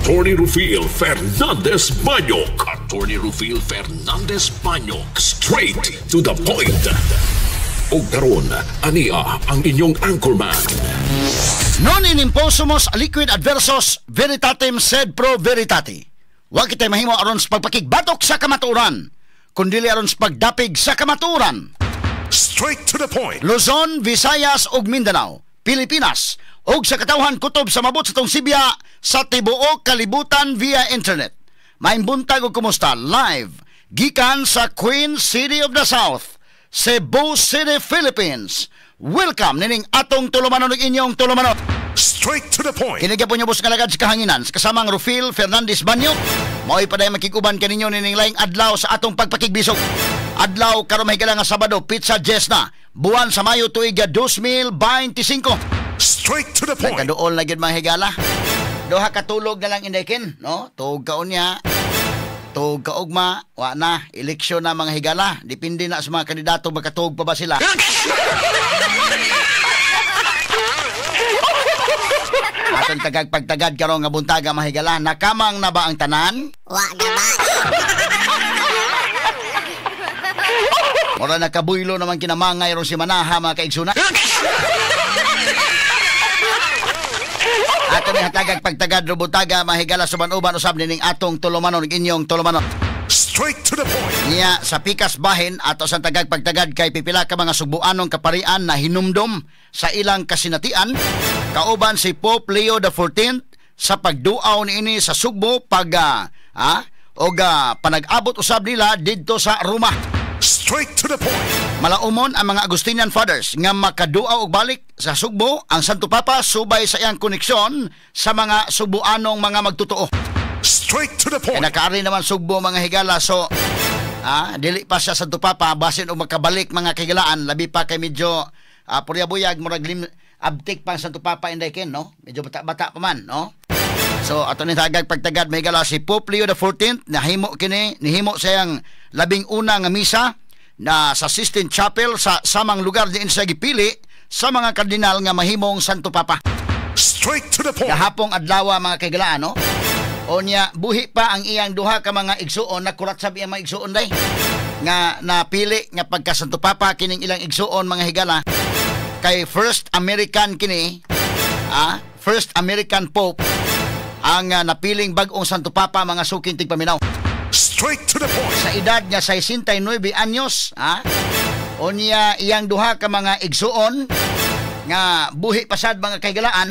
Attorney Rufil Fernandez Banyok. Attorney Rufil Fernandez Banyok. Straight to the point. Ug karon, ania ang inyong anchorman. Non in imposumus aliquid adversos veritatem sed pro veritate. Wa kitay mahimo aron sa pagpakigbatok sa kamatuoran, kundili aron sa pagdapig sa kamatuoran. Straight to the point. Luzon, Visayas ug Mindanao, Pilipinas ug sa katawhan kutob sa mabot sa tong sibya sa tibuok kalibutan via internet. Maayong buntag ug kumusta live gikan sa Queen City of the South, Cebu City, Philippines. Welcome nining atong tulumanon ug inyong tulumanon. Straight to the point. Kini gyapon niyo nga alagad sa kahanginan sa kasamang Rufil Fernandez Banyo. Mao'y padayon makig-uban kaninyo nining laing adlaw sa atong pagpakigbisog. Adlaw karon, mahigala nga Sabado, petsa 10 na, buwan sa Mayo, tuig 2025. Straight to the point. Nagkaduol na gyud, mga higala. Duha ka tulog na lang, Inday Ken, no? Tuog ka unya. Tuog ka ugma, wa na, eleksyon na, mga higala. Depende na sa mga kandidato makatuog pa ba sila. Atong tagag pagtagad karon nga buntaga, mga higala, nakamang na ba ang tanan? Wa na ba? Mura nakabuylo naman kinamangay ron si Manaha, mga kaigsuna. Ato ni hatagag pagtagad rubutaga, mahigala, suban-uban usab nining atong tulumanon inyong tulumanon. Straight to the point. Niya sa pikas bahin ato sa tagag pagtagad kay pipila ka mga sugbuanong kaparian na hinumdom sa ilang kasinatian kauban si Pope Leo XIV sa pagduaw niini sa Sugbo pag og panag-abot usab nila didto sa Roma. Straight to the point. Malaumon ang mga Agustinian Fathers nga makaduaw og balik sa Sugbo ang Santo Papa subay sa iyang koneksyon sa mga Sugboanong mga magtotoo. Straight to the point. Kaya nakaari naman Sugbo, mga higala, so dili pa siya Santo Papa basin og makabalik, mga kahigalaan, labi pa kay medyo purya-buyag, murag abtik pa ang Santo Papa, Inday Ken, no? Medyo bata-bata pa man, no? So ato ni tagag pagtagad, mga higala, si Pope Leo XIV nahimo kini nihimo siyang 11 nga misa na sa Sistine Chapel sa samang lugar diin siya gipili sa mga kardinal nga mahimong Santo Papa. Straight to the point. Gahapong adlaw, mga kahigalaan, no? Onya buhi pa ang iyang duha ka mga igsuon, nakurat sab iyang mga igsuon day nga napili nga pagka Santo Papa kining ilang igsuon, mga higala, kay first American kini, first American Pope ang napiling bag-ong Santo Papa, mga suking tigpaminaw. Straight to the point. Sa edad nga 69 anyos, unya iyang duha ka mga igsuon nga buhi pasad, mga kahigalaan,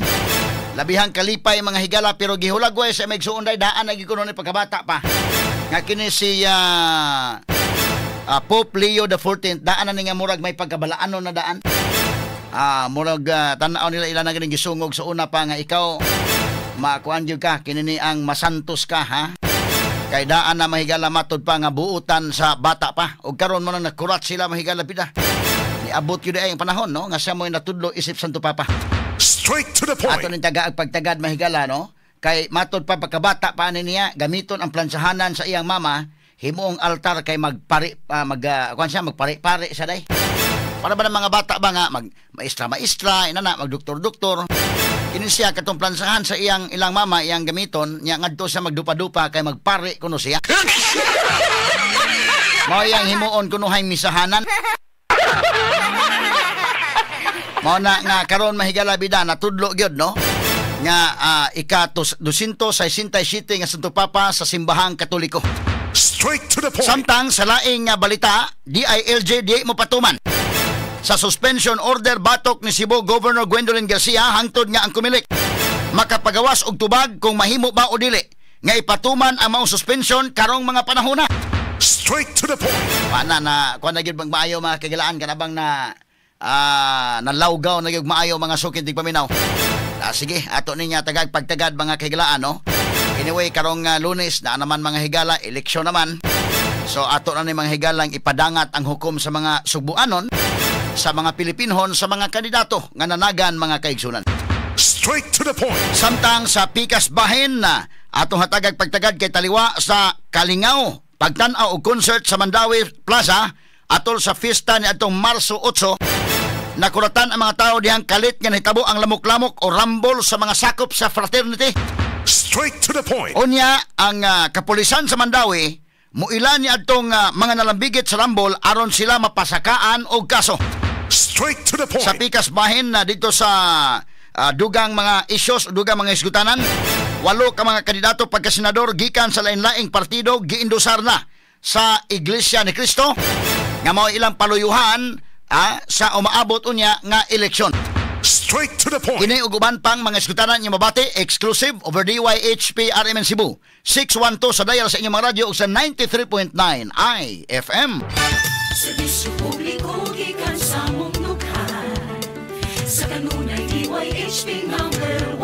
labihang kalipay, mga higala, pero gihulagway sa mga igsuon day daan na gikuno ni pagkabata pa nga kini si Pope Leo XIV daan na ni nga murag may pagkabalaanon na daan. Murag tan-aw nila ila na ganing gisungog sa una pa nga ikaw makuan gyud ka kini ni ang masantos ka, ha, kay daan na, mahigala, matud pa nga buutan sa bata pa ug karon mo nang nakurat sila, mahigala pida niabot gyud ay ang panahon, no, nga siya mo'y natudlo isip Santo Papa. Straight to the point. Ato ning tagaag pagtagad, mahigala, no, kay matud pa pagkabata pa ani niya gamiton ang plansahanan sa iyang mama himuong altar kay magpari mag kuan siya, magpari-pari siya day. Para ba ng mga bata ba nga mag maestra-maestra inana, magdoktor-doktor, kini siya katong plansahan sa iyang ilang mama iyang gamiton niya ngadto siya magdupa-dupa kay magpari kuno siya. Mao iyang himuon kunuhay misahanan. Mao na nga karon, mahigala bida, natudlo gyud, no, nga ika 267 nga Santo Papa sa simbahang Katoliko. Straight to the point. Samtang sa laing nga balita, DILG di mo patuman sa suspension order batok ni Cebu Governor Gwendolyn Garcia hangtod nga ang Comelec makapagawas og tubag kung mahimo ba o dili nga ipatuman ang maong suspension karong mga panahona. Straight to the point. Pana na kuan na gyud bang maayo, mga kagilaan, kanabang na nalawgaw na gyud maayo, mga sukin tigpaminaw. Sige, ato ninya tagag pagtagad, mga kahigalaan, no? Anyway, karong Lunes na naman, mga higala, eleksyon naman. So ato na ni mga higalang ipadangat ang hukom sa mga Sugbuanon, sa mga Pilipinhon, sa mga kandidato nga nanagan, mga kaigsunan. Straight to the point. Samtang sa pikas bahin na atong hatagag pagtagad kay taliwa sa Kalingaw pagtan-aw og concert sa Mandaue Plaza atol sa fiesta ni atong Marso 8, nakuratan ang mga tao dihang kalit nga nahitabo ang lamok-lamok o rambol sa mga sakop sa fraternity. Straight to the point. Unya ang kapulisan sa Mandaue muila ni adtong mga nalambigit sa Rambol aron sila mapasakaan og kaso. Straight to the point. Sa pikas bahin na dito sa dugang mga isyos, dugang mga isgutanan, walo ka mga kandidato pagka-senador gikan sa lain-laing partido giindusar na sa Iglesia ni Cristo nga mao ilang paluyuhan sa umaabot unya nga eleksyon. Straight to the point. Kini ug uban pang mga isgutanan inyong mabati exclusive over DYHP RMN Cebu 612 sa dial sa inyong mga radyo ug sa 93.9 IFM. Serbisyo publiko gikan sa mong dughan. Sa kanunay, DYHP number